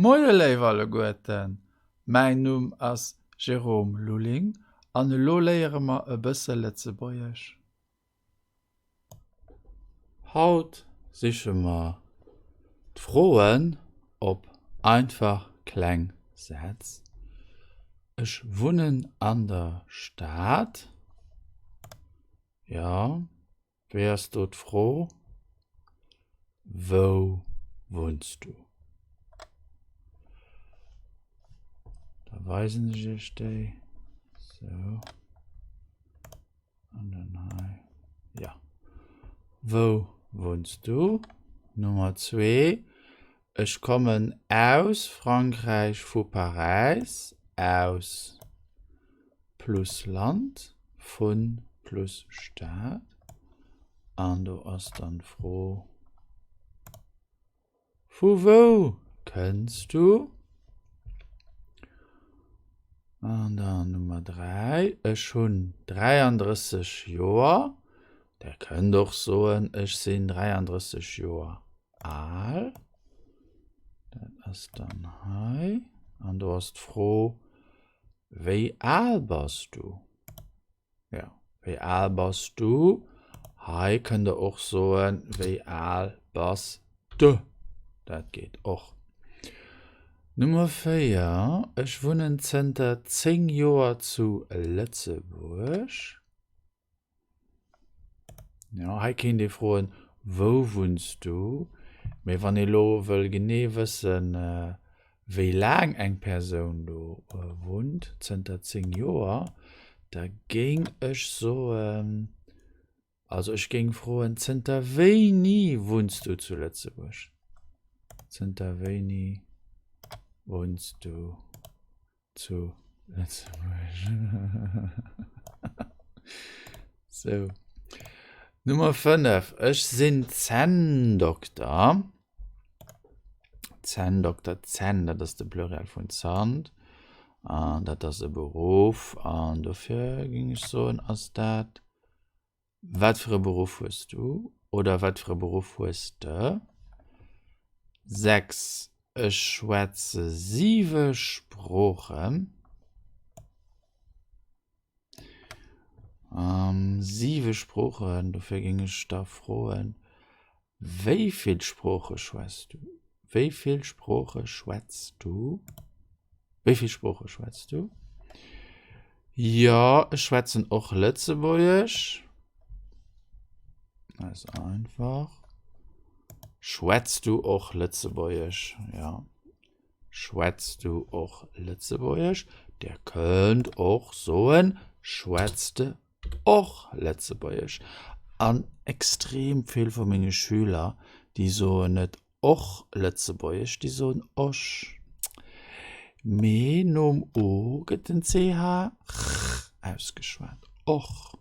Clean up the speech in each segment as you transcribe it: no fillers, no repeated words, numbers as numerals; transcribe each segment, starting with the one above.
Moie léif alleguerten, mäin Numm ass Jérôme Lulling an elo léiere mer e bësse Lëtzebuergesch. Haut siche mer d'Froen op einfach kleng Sätz. Ech wunnen an der Stad. Jo. Wéi ass do d'Fro? Wou wunns du? Da weisen ech iech déi. Sou. An dann hei. Ja. Wou wunns du? Nummer zwee. Ech kommen aus Frankräich vu Paräis aus plus Land, vun plus Stad. An do ass dann d'Fro, Vu wou kënns du? An dann Nummer 3, Ech hunn 33 Joer. Der kënnt och soen, Ech sinn 33 Joer al. Dat ass dann hei. An do ass d'Fro, Wéi al bass du? Ja, wéi al bass du? Hei kënnt der och soen, Wéi al bass de? Dat geet och. Nummer 4, Ech wunnen zënter 10 Joer zu Lëtzebuerg. Jo, hei kéint ee froen, Wou wunns du? Mee wann ee lo wëll genee wëssen, wéi laang eng Persoun do wunnt, zënter 10 Joer, da géing ech soen, also ech géing froen, Zënter wéini wunns du zu Lëtzebuerg? Zënter wéini wunns du zu Lëtzebuerg. Sou. Nummer 5. Ech sinn Zänndokter. Zänndokter, Zänn, dat ass de Pluriel vun Zant. An dat ass e Beruff. An dofir géing ech soen, ass dat Wat fir e Beruff hues du? Oder wat fir e Beruff hues de? 6, Ech schwätze siwe Sproochen. Siwe Sproochen, dofir géing ech da froen, Wéi vill Sprooche schwätz du? Wéi vill Sprooche schwätz du? Wéi vill Sprooche schwätz du? Jo, ech schwätzen och Lëtzebuergesch. Dat ass einfach. Schwätz du och Lëtzebuergesch? Ja. Schwätz du och Lëtzebuergesch? Dir kënnt och soen, Schwätz de och Lëtzebuergesch? An extrem vill vu menge Schüler, déi soen net och Lëtzebuergesch, déi soen och. Mee nom o gëtt den ch ch ausgeschwat, och.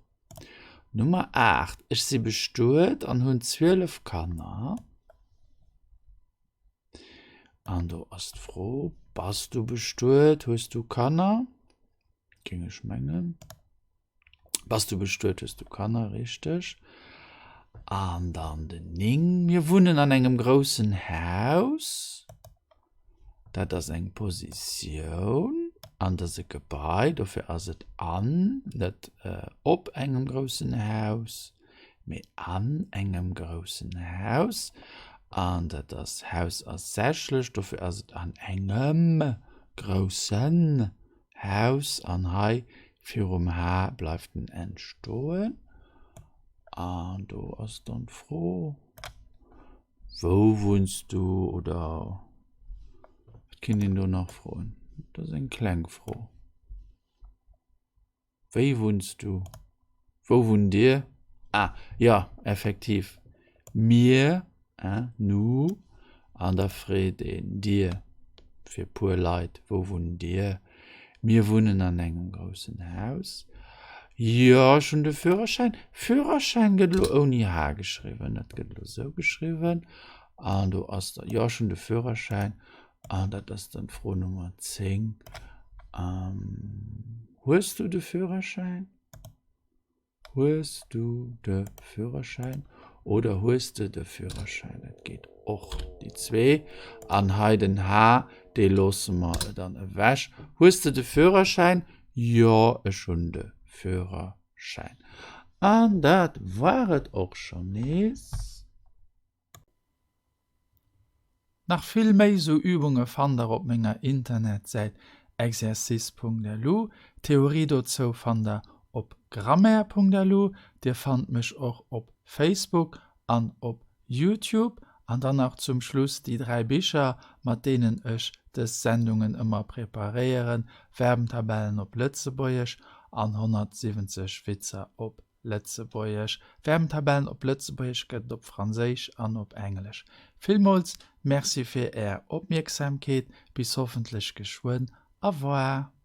Nummer 8, Ech si bestuet an hunn 12 Kanner. An do ass d'Fro, Bass du bestuet? Hues du Kanner? Géing ech mengen. Bass du bestuet, hues du Kanner, richteg. An dann den 9, Mir wunnen an engem groussen Haus. Dat ass eng Positioun an dat ass e Gebai, dofir ass et an, net op engem groussen Haus, mee an engem groussen Haus. An dat ass, Haus ass sächlech, dofir ass et an engem groussen Haus an hei virum H bleift den N stoen. An do ass dann d'Fro, Wou wunns du? Oder wat kinnt een do nach froen? Dat ass eng kleng Fro. Wéi wunns du? Wou wunnt Dir? Ah, jo, effektiv. Mir, hein, nous, an da freet een Dir fir puer Leit, Wou wunnt Dir? Mir wunnen an engem groussen Haus. Jo, ech hunn de Führerschäin. Führerschäin gëtt elo ouni H geschriwwen, dat gëtt elo esou geschriwwen. An do ass da, jo, ech hunn de Führerschäin. An dat ass dann d'Fro Nummer 10. Hues du de Führerschäin? Hues du de Führerschäin oder hues de de Führerschäin? Dat geet och, déi zwee. An hei den H, Dee loosse mer dann ewech. Hues de de Führerschäin? Jo, ech hunn de Führerschäin. An dat war et och schonn nees. Nach vill méi sou Übunge fannt der op menger Internetsäit exercice.lu. D'Theorie dozou fannt der op grammaire.lu. Dir fannt mech och op Facebook an op Youtube. An dann nach zum Schluss déi 3 Bicher, mat deenen ech dës Sendungen ëmmer preparéieren, Verbentabellen op Lëtzebuergesch an 170 Witzer op Lëtzebuergesch. Verbentabellen op Lëtzebuergesch gëtt et op Franséisch an op Englesch. Villmools Merci fir Är Opmierksamkeet, bis hoffentlech geschwënn. Au revoir.